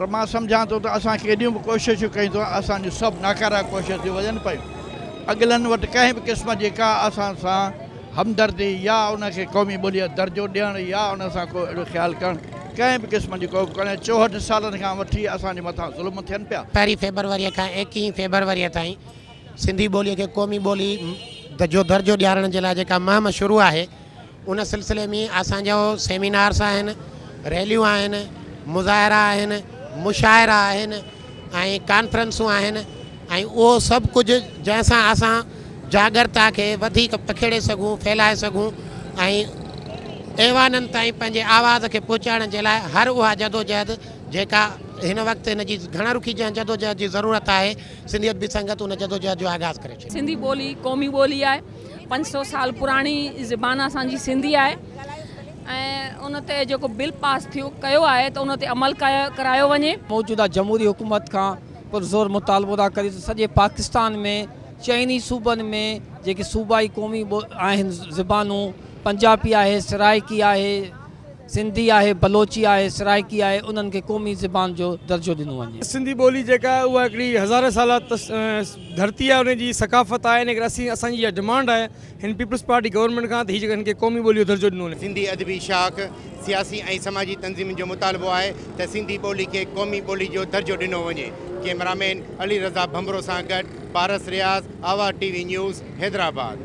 پر مان سمجهان ٿو ته اسان ڪيڏيون به ڪوششون ڪيون ته اسان جون سڀ ناڪاره ڪوشش ٿيون وڃن پيون. اڳلن وٽ ڪنهن به قسم جي ڪا اسان سان همدردي يا ان کي قومي ٻوليء جو درجو ڏيڻ يا ان سان ڪو اهڙو خيال ڪرڻ ڪنهن به قسم جي ڪو به ڪونهي. 64 سالن کان وٺي اسان جي مٿان ظلم ٿين پيا. پهرين فيبروريء کان ايڪيهين فيبروريء تائين سنڌي ٻوليء کي قومي ٻولي جو درجو ڏيارڻ جي لاء جيڪا مهم شروع آهي، ان سلسلي ۾ اسان جو سيمينارس آهن، ريليون آهن، مظاهرا آهن، مشاعرا آهن ۽ ڪانفرنسون آهن ۽ اهو سڀ ڪجهه جنهن سان اسان جاڳرتا کي وڌيڪ پکيڙي سگهون، ڦهلائي سگهون ۽ ايوانن تائين پنهنجي آواز کي پهچائڻ جي لاء هر اها جدوجهد جيڪا هن وقت هن جي گهڻ رخي جنهن جدوجهد جي ضرورت آهي، سنڌي ادبي سنگت ان جدوجهد جو آغاز ڪري ڇڏيو. سنڌي ٻولي قومي ٻولي آهي. 500 سال پراڻي زبان اسان جي سنڌي آهي ۽ ان تي جيڪو بل پاس ٿيو ڪيو آهي ته ان تي عمل ڪرايو وڃي. موجوده جمهوري حڪومت کان پرزور مطالبو ٿا ڪريون ته سڄي پاڪستان ۾ چئني صوبن ۾ جيڪي صوبائي قومي آهن زبانون پنجابي آهي سرائيڪي آهي سنڌي آهي بلوچي آهي سرائيڪي آهي انهن کي قومي زبان جو درجو ڏنو وڃي. سنڌي ٻولي جيڪا آهي اها هڪڙي هزارين سالا ڌرتي آهي ان جي ثقافت آهي ان ڪري اسين اسان جي اها ڊمانڊ آهي هن پيپلز پارٽي گورنمينٽ کان ته هي جيڪا هن کي قومي ٻولي جو درجو ڏنو وڃي. سنڌي ادبي شاخ، سياسي ۽ سماجي تنظيمن جو مطالبو آهي ته سنڌي ٻولي کي قومي ٻولي جو درجو ڏنو وڃي. ڪئميرامين علي رضا ڀنڀرو سان گڏ Paras Riaz, Awaz T V news, Hyderabad.